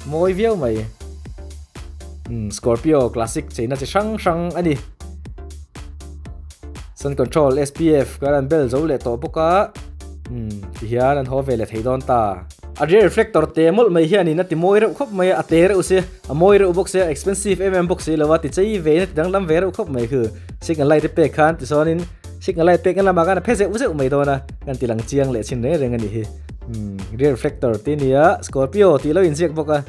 mawi viau mai. Umm Scorpio Classic cheina chi hrang hrang a ni. Sun control SPF kan an bel zo leh tawh bawk a. Umm tihian an haw ve leh thei dawn ta. A rear reflector te mawlh mai hianin a ti mawi reuh khawp mai a, a te reuh si, a mawi reuh bawk si a, expensive em em bawk si lo a, ti chei ve in a ti danglam ve reuh khawp mai khu. Signal light te pek khan tichuanin signal light pek na lamah khan a phe zeuh zeuh mai dawn a, kan ti lang chiang leh chhin reng reng a nih hi. Umm rear reflector tih a ni a, Scorpio tih lo inziak bawk a,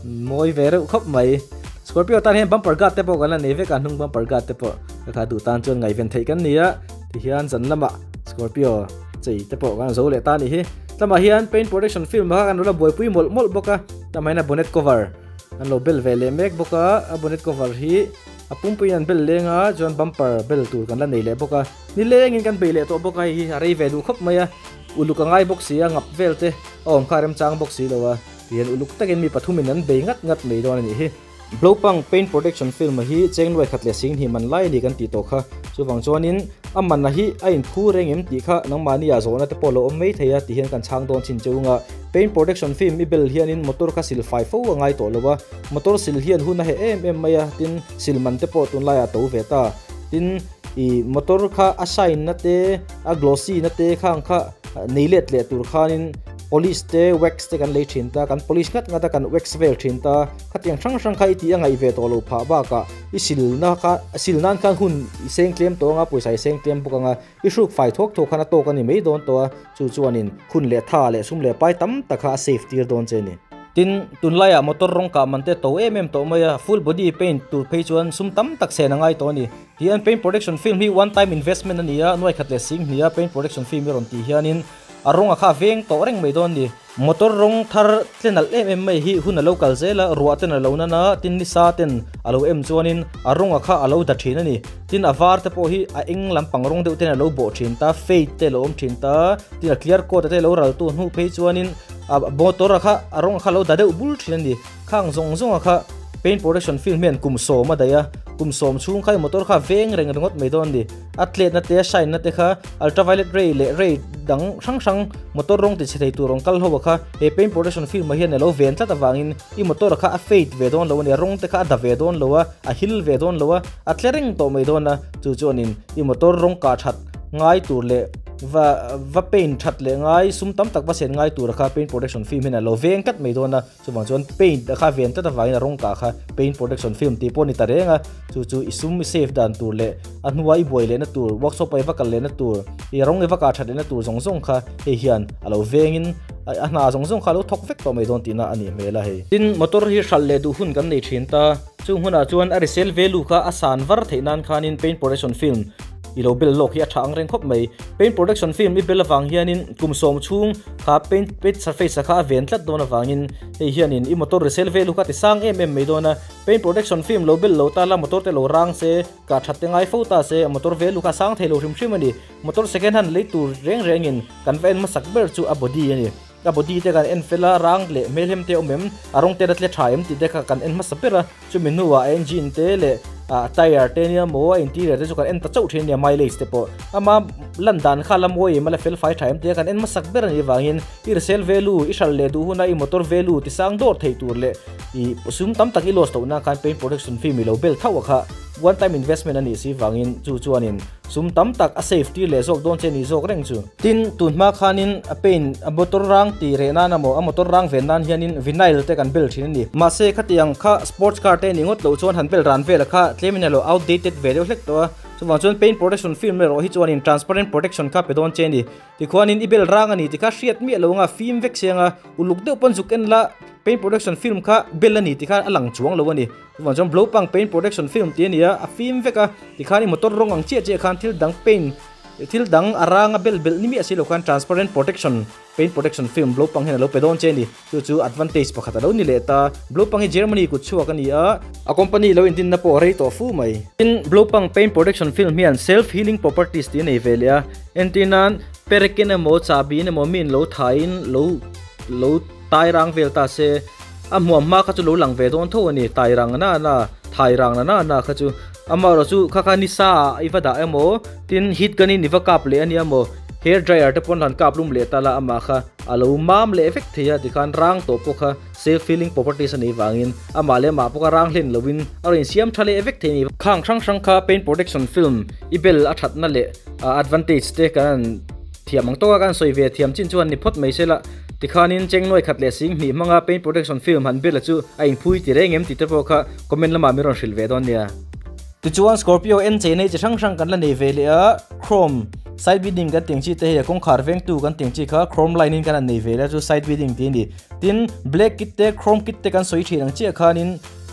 mawi ve reuh khawp mai. Scorpio tan hian bumper guard te pawh kan la nei vek a, hnung bumper guard te pawh ka kha duh tan chuan ngaihven theih kan ni a, tihian zan lamah Scorpio chei te pawh kan zo leh ta a nih hi. Tlangah hian paint protection film kha kan lo la buaipui mawlh mawlh bawk a, tlangah hian a bonnet cover an lo bel ve leh mek bawk a, a bonnet cover hi. A pumpuiin an bel leng a, chuan bumper bel tur kan la nei leh bawk a. Ni lengin kan bei leh tawh bawk a, hei hi a rei ve duh khawp mai a. Uluk a ngai bawk si a, ngap vel te a awm kha a remchang bawk si lo a. Tihian uluk takin mi pathumin an bei ngat ngat mai dawn a nih hi. Blopang paint protection film hi cheng nuai khat leh sing hnih man lai a ni kan tih tawh kha. Chuvang chuanin a man a hi a inphu reng em tih kha nangmahni ah zawhna te pawh lo awm mai thei a ti hian kan chhang dawn chin cheu nga. Paint protection film i bel hianin motor kha sil fai fo a ngai tawh lo a, motor sil hian hun a heh em em mai a, tin sil man te pawh tunlaiah a to ve ta. Tin i motor kha a shine na te a glossy na te khang kha nei let leh tur khanin polish te wax te kan lei thin ta, kan polish ngat ngat a kan wax vel thin ta. Khatiang hrang hrang kha i tih a ngaih ve tawh lo phah bakah i silna kha sil nan khan hun i seng tlem tawh anga pawisa i seng tlem bawk anga i hruk fai thuak thuak khan a tawk a ni mai dawn tawh a, chu chuanin hun leh tha leh sum leh pai tam tak kha a save tir dawn che a ni. Tin, tunlaiah motor rawng kah man te to em em tawh mai a, full body paint tur phei chuan sum tam tak sen a ngai tawh a ni. Tihian paint protection film hi one time investment a ni a, nuai khat leh sing hnih a paint protection film i rawn tih hianin a rawng a kha veng tawh reng mai dawn a ni. Motor rawng thar tle nalh em em mai hi hun a lo kal zel a, ruah ten a lo nan a, tin ni sa ten a lo em chuanin a rawng a kha a lo da thin a ni. Tin a var te pawh hi a eng lampang rawng deuh ten a lo bawh thin ta, fade te a lo awm thin ta, tin a clear coat a te lo ral tu hnu phei chuanin a motor a kha a rawng a kha a lo da deuh bul thin a ni. Khang zawng zawng a kha paint protection film hian kum sawm a daih a, kum sawm chhung kha i motor kha a veng reng ringawt mai dawn a ni. A tletna te, a shine na te kha ultraviolet ray leh ray dang hrang hrang motor rawng ti chhe thei tur rawn kal ho a kha he paint protection film ah hian a lo ven tlat avangin i motor kha a fade ve dawn lo a ni, a rawng te kha a da ve dawn lo a, a hil ve dawn lo a, a tle reng tawh mai dawn a, chu chuanin i motor rawng kah that ngai tur leh va va paint that leh ngai sum tam tak va sen ngai tur a kha paint protection film hian a lo veng tlat mai dawn a. Chuvang chuan paint a kha ven tlat avangin a rawng kah kha paint protection film tih pawh a ni ta reng a, chu chu i sum i save dan tur leh a hnua i buai lehna tur, workshop a i va kal lehna tur, i rawng i va kah that lehna tur zawng zawng kha hei hian a lo vengin a hna zawng zawng kha a lo thawk vek tawh mai dawn tihna a nih hmel a hei. Tin, motor hi hralh leh duh hun kan nei thin ta, chung hunah chuan a resale value kha a san var theih nan khanin paint protection film I lo bel lawk hi a tha ang reng khawp mai. Paint protection film i bel avang hianin kum sawm chhung kha paint paint surface a kha a ven tlat dawn avangin hei hianin i motor resale value kha a ti sang em em mai dawn a. Paint protection film lo bel lo ta la motor te lo rang se, kah that te ngai fo ta se a motor value kha a sang thei lo hrim hrim a ni. Motor second hand lei tur reng rengin kan va en hmasak ber chu a body a ni. A body te kan en fel a, rang leh hmelhem te a awm em, a rawng te la tle tha em tih te kha kan en hmasa ber a. Chumi hnuah a engine te leh a tyre te nia maw a interior te chu kan en ta chauh thin a nia mileage te pawh ama lan dan kha la mawi em a la fel fai tha em tia kan en hmasak ber a nih vangin i resale value i hral leh duh huna i motor value ti sang dawr thei tur leh i sum tam tak i loss loh nan khan paint protection film i lo bel thauh a kha one time investment a nih si vangin chu chuanin sum tam tak a save tir leh zawk dawn che ni zawk reng chu. Tin, tun hma khanin a paint a motor rang tih reh nan emaw a motor rang ven nan hianin vinyl te kan bel thin a ni. Mahse, khatiang kha sports car te ni ngawt loh chuan han bel ran vel a kha tlemin a lo outdated ve deuh hlek tawh a. Chuvang chuan paint protection film erawh hi chuanin transparent protection kha pe dawn che a ni. Tikhuanin i bel rang a ni tikha hriat miah lo anga fim vek siang a, uluk deuh pawn zuk en la paint protection film kha bel a ni tikha a lang chuang lo a ni. Chuvang chuan blowpang paint protection film tih a ni a, a fim vek a, tikhan i motor rawng ang chiah chiah khan thil dang paint Thil dang a ranga bel belh ni miah si lo khan transparent protection, paint protection film Blopang hian a lo pe dawn che a ni. Chu chu advantage pakhat a lo ni leh ta. Blopang hi Germany kut chhuak a ni a, a company lo indinna pawh a rei tawh fu mai. Tin, Blopang paint protection film hian self healing properties tih a nei ve leh a. Entir nan, perekin emaw chahbiin emaw miin lo thaiin lo lo tai rang vel ta se, a hmuam hma kha chu lo lang ve dawn tho a ni. Tai rang na na, thai rang na na na kha chu. Amaherawh chu kha kha ni sa ah i va dah emaw, tin heat gun in i va kap leh a nia maw, hair dryer te pawn han kap lum leh ta la amah kha a lo mam leh vek thei a, tikhan rang tawh pawh kha self healing properties a nei vangin amah leh amah pawh kha rang hlen lovin a rawn insiam tha leh vek thei a ni. Khang hrang hrang kha paint protection film i bel a thatna leh advantage te kan han thiam ang tawk a, kan sawi ve thiam chin chuan ni phawt mai se la, tikhanin cheng nuai khat leh sing hnih hmanga paint protection film han bel a chu a inphui ti reng em tih te pawh kha comment lamah min rawn hrilh ve dawn nia. Tichuan Scorpio en chei nei chi hrang hrang kan la nei ve leh a, chrome side beading kan tih ang chi te hei a kawngkhar vengtu kan tih ang chi kha chrome line in kan han nei ve leh a chu side beading tih a ni. Tin black kit te chrome kit te kan sawi thin ang chiah khanin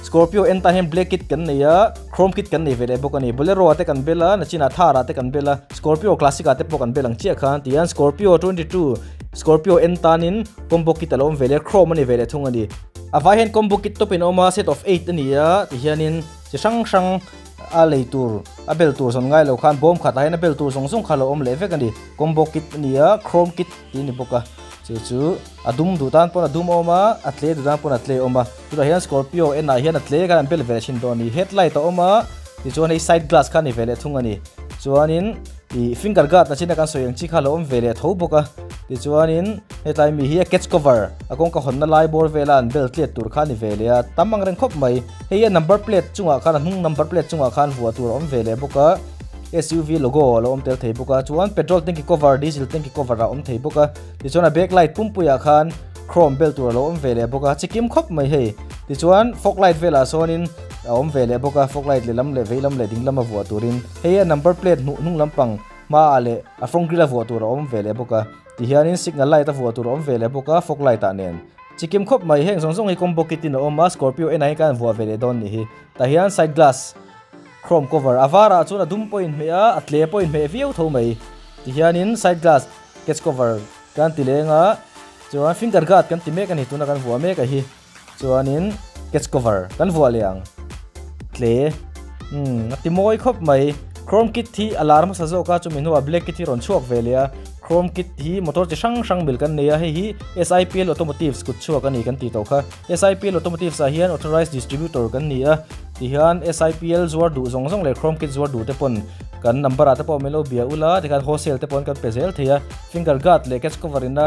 Scorpio en tan hian black kit kan nei a, chrome kit kan nei ve leh bawk a ni. Bolero ah te kan bel a, nachinah Thar ah te kan bel a, Scorpio classic ah te pawh kan bel ang chiah khan tihian Scorpio 22 Scorpio en tanin combo kit a lo awm ve leh a, chrome a ni ve leh thung a ni. A vai hian combo kit tawpin a awm a, set of eight a ni a, tihianin chi hrang hrang. a lei tur a bel tur zawn ngai lo khan bawm khatah hian a bel tur zawng zawng kha a lo awm leh vek a ni combo kit a ni a chrome kit tih a ni bawk a chu chu a dum duh tan pawn a dum a awm a a tle duh tan pawn a tle a awm a chutah hian scorpio en ah hian a tle khan an bel ve thin tawh a ni headlight a awm a tichuan hei side glass kha a ni ve leh thung a ni chuanin ih finger guard na chin a kan sawi ang chi kha a lo awm ve leh tho bawk a tichuanin hetlai mi hi a catch cover a kawngka hawnna lai bawr vela an bel tliat tur kha a ni ve leh a tam ang reng khawp mai. Hei a number plate chungah khan a hnung number plate chungah khan vuah tur a awm ve leh bawk a S_U_V logo a lo awm tel thei bawk a chuan petrol tanky cover diesel tanky cover a awm thei bawk a tichuan a back light pumpuiah khan chrome bel tur a lo awm ve leh bawk a chikim khawp mai hei tichuan fog light velah sawnin a awm ve leh bawk a fog light lehlam leh veilam leh dinglam a vuah turin hei a number plate hnuh hnung lampang hmaah leh a front grill a vuah tur a awm ve leh bawk a tihianin signal light a vuah tur a awm ve leh bawk a fog light ah nen. Chikim khawp mai heng zawng zawng hi combo kit in a awm a scorpio en ah hian khan vuah ve leh dawn nih hi tah hian side glass chrome cover a varah chuan a dum pawh a inhmeh a a tle pawh a inhmeh viau tho mai tihianin side glass catch cover kan ti leng a chuan finger guard kan ti mek a ni tuna kan vuah mek a hi chuanin catch cover kan vuah leh ang tle umm a ti mawi khawp mai chrome kit hi a lar hmasa zawk a chumi hnuah black kit hi rawn chhuak ve leh a. Chrome kit hi motor chi hrang hrang mil kan nei a, hei hi SIPL Automotives kut chhuak a ni kan tih tawh kha. SIPL Automotives ah hian authorized distributor kan ni a, tihian SIPL zuar duh zawng zawng leh Chrome kit zuar duh te pawn kan number ah te pawh min lo bia ula, tikhan wholesale te pawn kan pe zel thei a. Finger guard leh catch cover ina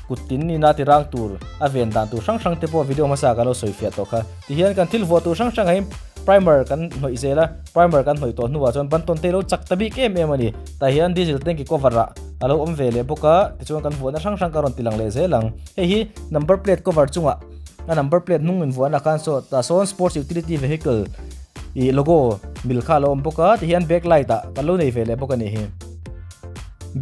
kut tin nina ti rang tur a ven dan tur hrang hrang te pawh video hmasa kan lo sawi fiah tawh kha. Tihian kan thil vuah tur hrang hrang ah hian primer kan hnawih zel a, primer kan hnawih tawh hnuah chuan bantawn te lo chak ta bik em em a ni. Tah hian diesel tanky cover ah a lo awm ve leh bawk a, tichuan kan vuahna hrang hrang ka rawn ti lang leh zel ang. Hei hi number plate cover chungah a number plate hnung in vuahna khan saw tah sawn sports utility vehicle ih logo mil kha a lo awm bawk a, tihian back light ah kan lo nei ve leh bawk a nih hi.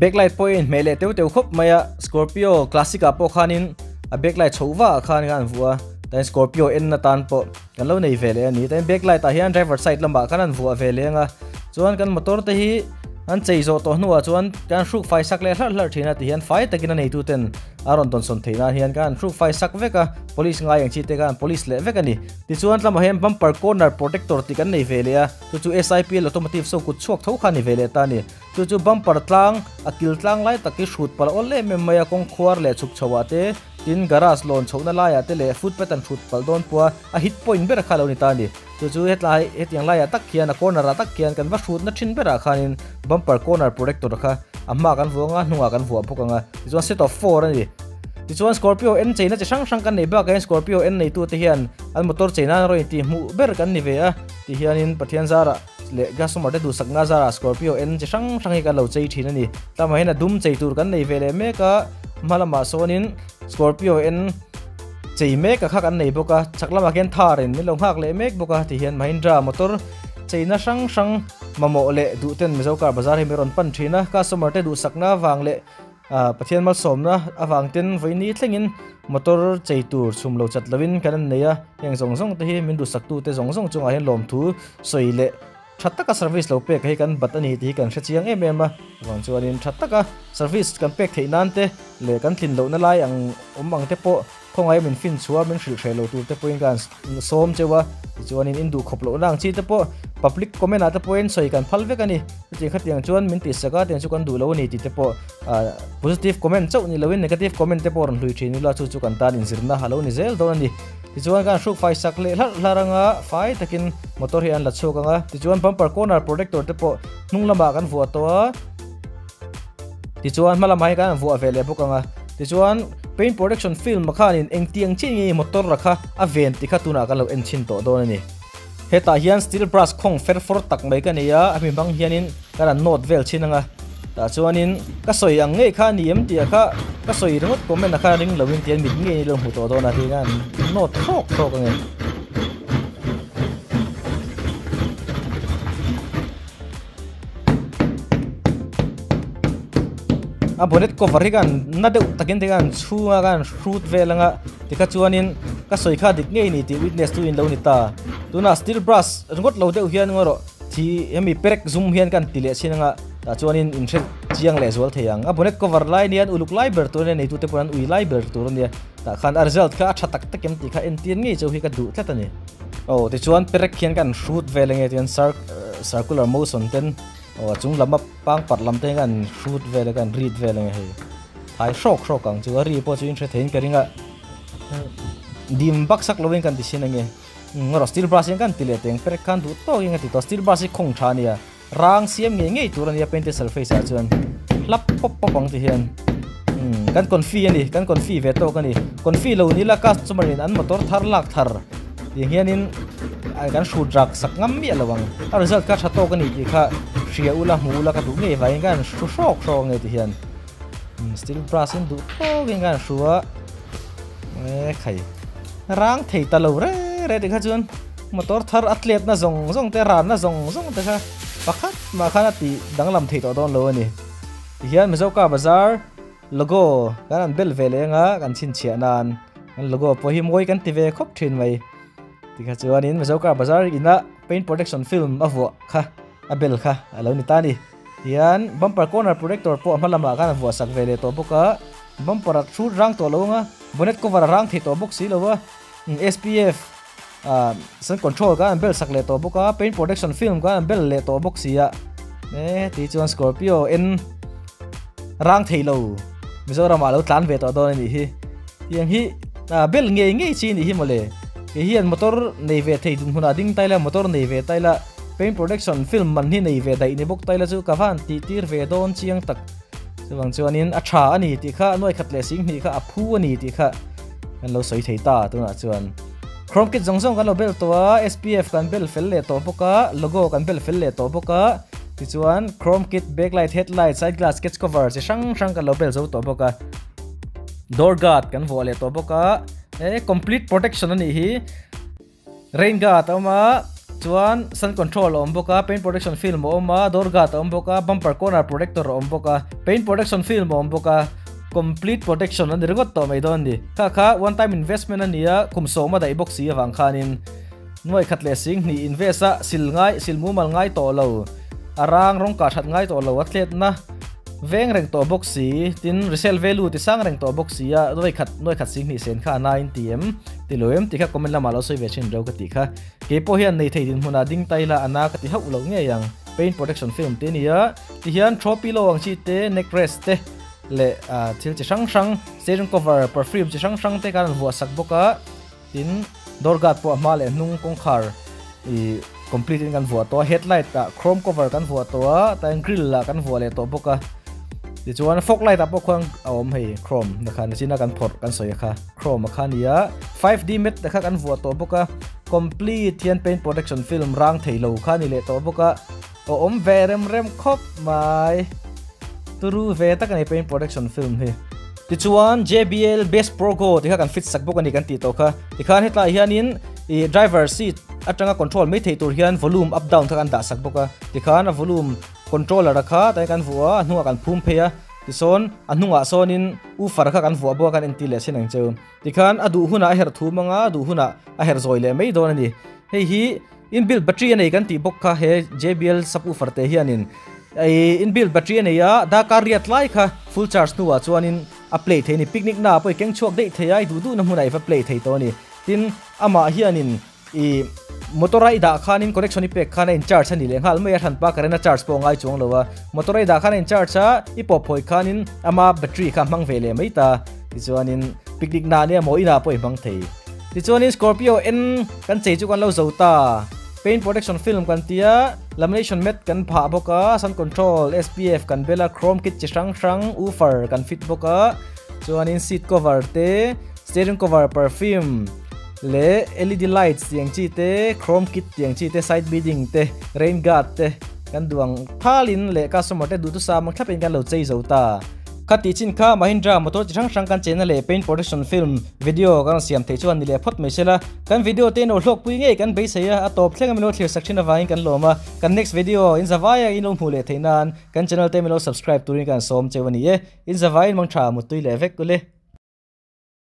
Back light pawh a inhmeh leh teuh teuh khawp mai a, Scorpio classic ah pawh khanin a back light chhoh vah ah khan an vuah a, tihian Scorpio en atan pawh kan lo nei ve leh a ni tin back light ah hian driver side lamah khan an vuah ve leng a chuan kan motor te hi an chei zawh tawh hnuah chuan kan hruk fai sak leh hlarh hlarh thin a ti hian fai takin a neitu ten a rawn dawnsawn theih nan hian kan hruk fai sak vek a police ngai ang chi te khan police leh vek a ni tichuan tlamah hian bumper corner protector tih kan nei ve leh a chu chu S_I_P_L automotive so kut chhuak tho kha a ni ve leh ta a ni. Chu chu bumper tlang, a kil tlang lai tak hi hrut palh awl em em mai a, kawng khuar leh chhuk chho ah te, tin garage lawn chhohna laiah te leh footpath an hrut palh dawn pawh a, a hit point ber kha a lo ni ta a ni. Chu chu hetlai hetiang laiah tak khian a corner ah tak khian kan va hrutna thin berah khanin bumper corner protector kha a hmaah kan vuah ang a, hnungah kan vuah bawk ang a, tichuan set of four a ni. Tichuan Scorpio N cheina chi hrang hrang kan nei bakah hian Scorpio N neitute hian an motor cheina an rawn intih hmuh ber kan ni ve a, tihianin Pathian zarah leh customer te duhsakna zarah Scorpio en chi hrang hrang hi kan lo chei thin a ni. Tlangah hian a dum chei tur kan nei ve leh mek a, hma lamah sawnin Scorpio en chei mek a kha kan nei bawk a, chhak lamah khian Thar in min lo nghak leh mek bawk a, tihian Mahindra motor cheina hrang hrang mamawh leh duh ten Mizo car bazar hi min rawn pan thin a, customer te duhsakna vang leh Pathian malsawmna avang ten vawiini thlengin motor chei tur chhum lo chat lovin kan an nei a, heng zawng zawng te hi min duhsaktu te zawng zawng chungah hian lawmthu sawi leh tha taka service lo pek hi kan bat a ni tih hi kan hre chiang em em a, chuvang chuanin tha taka service kan pek theih nan te leh kan tlin lohna lai ang awm ang te pawh khawngaih min fin chhuah min hrilh hreh lo tur te pawhin kan sawm cheu a, tichuanin in duh khawp lohna ang chi te pawh public comment ah te pawhin sawi kan phal vek a ni, chutiang khatiang chuan min tihsak a tiang chu kan duh lo a ni tih te pawh positive comment chauh ni loin negative comment te pawh rawn hlui thin ila chu chu kan tan inzirna a lo ni zel dawn a ni. Tichuan kan hruk fai sak leh hlarh hlarh anga fai takin motor hi an la chhuak ang a, tichuan bumper corner protector te pawh hnung lamah kan vuah tawh a, tichuan hma lamah hian kan vuah ve leh bawk ang a, tichuan paint protection film khanin engtiang chiah nge motor a kha a ven tih kha tunah kan lo en chhin tawh dawn a ni. Hetah hian steel brush khawng fer fawr tak mai ka nei a, a mi hmang hianin ka rawn nawt vel chhin ang a, tah chuanin ka sawi ang ngei kha a ni em tih ah kha ka sawi ringawt comment ah khan ring loin tihian mit ngei in ilo hmu tawh dawn a tiin a nawt thlawk thlawk ang e. A bonnet cover hi khan na deuh takin te khan chhunga khan hrut vel anga tikha chuanin ka sawi kha dik ngei ni tih witness chu in lo ni ta tunah steel brush ringawt lo deuh hian ngaw rawh thi hemi perek zum hian kan ti leh chin anga tah chuanin in hre chiang leh zual thei ang a bonnet cover lai nia uluk lai ber tur ania neitu te pawh an ui lai ber tur ania tah khan a result kha a tha tak tak em tih kha entir ngei chauh hi ka duh tlat a ni. Aw tichuan perek hian kan hrut vel enge tian Circular motion ten aw a chung lama pang parh lam te hian an hrut vel a kan rit vel ang hei thai hrawk hrawk ang chu a ri pawh chu in hre theiin ka ring a dim bak sak lovin kan ti sin ange erawh steel brush hian kan ti leh teng perek khan duh tawkin ka ti tawh steel brush hi khawng tha a nia rang siam ngei ngei tur a nia painted surface ah chuan hlap pawp pawp ang ti hian kan confi a ni kan confi ve tawk a ni confi lo ni la customer in an motor thar lak thar Tiang hianin kan hrut rak sak ngam miah lo ang. A result kha tha tawk a ni tih kha hria ula hmu ula ka duh ngei vangin ka han hru hrawk hrawk ang e ti hian steel brush in duh tawkin ka han hru a e khai rang thei ta lo re re ti kha chuan motor thar a tlet na zawng zawng te ran na zawng zawng te kha pakhat mah khan a tih danglam thei tawh dawn lo a ni. Ti hian Mizo car bazar Logo kan han bel ve leh anga kan chhinchhiah nan kan logo pawh hi mawi kan ti ve khawp thin mai. Tikha chuanin Mizo Car Bazar ina paint protection film a vuah kha a bel kha a lo ni ta a ni. Tihian bumper corner protector pawh a hma lamah khan a vuah sak ve leh tawh bawk a, bumper a hrut rang tawh lo anga bonnet cover a rang thei tawh bawk si lo a, SPF sun control khan an bel sak leh tawh bawk a, paint protection film khan an bel leh tawh bawk si a, e ti chuan Scorpio en rang thei lo Mizoram ah lo tlan ve tawh dawn a nih hi, tiang hi bel ngei ngei chi a nih hi mawle, kei hian motor nei ve thei dinhmunah ding taila motor nei ve taila paint protection film man hi nei ve daih ni bawk taila chu ka van tih tir ve dawn chiang tak, chuvang chuanin a tha a ni tih kha nuai khat leh sing hnih kha a phu a ni tih kha kan lo sawi thei ta tunah chuan. Chrome kit zawng zawng kan lo bel tawh a, SPF kan bel fel leh tawh bawk a, logo kan bel fel leh tawh bawk a, tichuan chrome kit, backlight, headlight, side glass, catch cover chi hrang hrang kan lo bel zo tawh bawk a, door guard kan vuah leh tawh bawk a, e complete protection a nih hi, rain guard a awm a, chuan sun control a awm bawk a, paint protection film a awm a, door guard a awm bawk a, bumper corner protector a awm bawk a, paint protection film a awm bawk a. Complete protection a ni ringawt tawh mai dawn a ni. Kha kha one time investment a ni a, kum sawm a daih bawk si avang khanin nuai khat leh sing hnih invest a, sil ngai, sil mumal ngai tawh lo, a rang rawng kah that ngai tawh lo, a tletna veng reng tawh bawk si, tin resale value ti sang reng tawh bawk si a, nuai khat, nuai khat sing hnih sen kha a nain ti em, ti lo em tih kha comment lamah lo sawi ve thin reu ka tih kha. Kei pawh hian nei thei dinhmunah ding tai la a na ka ti hauh loh ngei ang. Paint protection film te a ni a, tihian throw pillow ang chi te, neck rest te, leh thil chi hrang hrang steering cover perfume chi hrang hrang te khan an vuah sak bawk a tin door guard pawh a hma leh hnung kawngkhar ih complete in kan vuah tawh a headlight ah chrome cover kan vuah tawh a tain grill ah kan vuah leh tawh bawk a tichuan fog light ah pawh khuan a awm hei chrome na khan china kan phawrh kan sawi a kha chrome a kha a ni a 5D mat te kha kan vuah tawh bawk a complete hian paint protection film rang thei lo kha a ni leh tawh bawk a. Aw awm ve rem rem khawp mai. Turu ve tak a ni paint protection film hi. Tichuan JBL Best Pro Go ti kha kan fit sak bawk a ni kan tih tawh kha. Tikhan hetlai hianin ih driver seat atanga control mai theih tur hian volume up down kha kan dah sak bawk a. Tikhan a volume controller a kha tain kan vuah a, a hnungah kan phum phei a. Tisawn a hnungah sawnin woofer kha kan vuah bawk a kan entir leh chin ang cheu. Tikhan a duh hunah a herh thum anga a duh hunah a herh zawi leh mai dawn a ni. Hei hi Inbuilt battery a nei kan tih bawk kha he JBL subwoofer te hianin ei inbuilt battery a nei a darkar riat lai kha full charge hnuah chuanin a play thei a ni picnic naah pawh i keng chhuak daih thei a i duh duhna hmunah i va play thei tawh a ni tin amah hianin i motor a i dah khanin connection i pek khan a in charge a ni leh nghal mai a hranpa current a charge pawh a ngai chuang lo a motor a i dah khan a in charge a i pawh phawi khanin ama battery kha a hmang ve leh mai ta tichuanin picnic naah nia maw inah pawh i hmang thei. Tichuanin Scorpio en kan chei chu kan lo zo ta. Paint protection film kan tia, lamination mat kan phah bawk a, sun control, SPF kan bel a, chrome kit chi hrang hrang, woofer kan fit bawk a, chuanin seat cover te, steering cover, perfume leh LED lights tiang chi te, chrome kit tiang chi te, side beading te, rain guard te kan duh ang thalin leh customer te duhthusam ang thlapin kan lo chei zo ta. Kha tih chin kha Mahindra motor chi hrang hrang kan chena leh paint protection film video kan rawn siam theih chuan ni leh phawt mai sela. Kan video te ino hlawkpui ngei kan beisei a, a tawp thleng a min lo thlir sak thin avangin kan lawm a. Kan next video in zavai a in lo hmuh leh theih nan kan channel te min lo subscribe turin kan sawm cheu a ni e. In zavaiin mang tha muttui leh vek ule.